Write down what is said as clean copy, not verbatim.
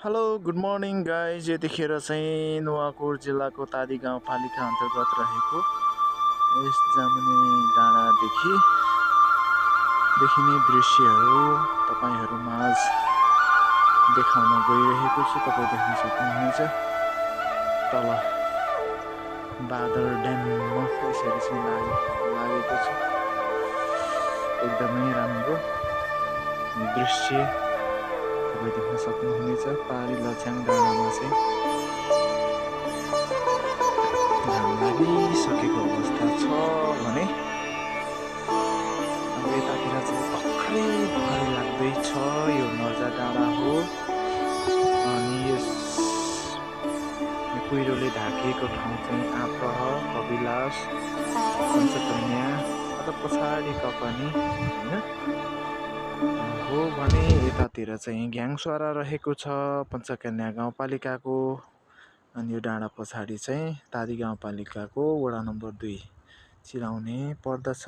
Hello good morning guys. यतिखेर चाहिँ नुवाकोट जिल्लाको तादी गाउँपालिका अन्तर्गत रहेको यस जामुने डाँडादेखि देखिने दृश्यहरू तपाईहरू माझ देखाउन गइरहेको छु। तपाईँ देख्न सक्नुहुनेछ तल बादल ड्याममा यसरी चाहिँ लागेको छ। एकदमै राम्रो दृश्य तपाईँ देख्न सक्नुहुनेछ। पारी लछ्याङ डाँडामा चाहिँ घाम लागिसकेको अवस्था छ भने अब यतातिर चाहिँ भर्खरै लाग्दैछ। यो मर्जा डाँडा हो अनि यस कुहिरोले ढाकिएको ठाउँ चाहिँ आप्रह, कविलास, पञ्चकन्या अथवा पछाडि कपनी होइन हो भने यतातिर चाहिँ घ्याङस्वारा रहेको छ पञ्चकन्या गाउँपालिकाको। अनि यो डाँडा पछाडि चाहिँ तादी गाउँपालिकाको वडा नम्बर 2 चिलाउने पर्दछ।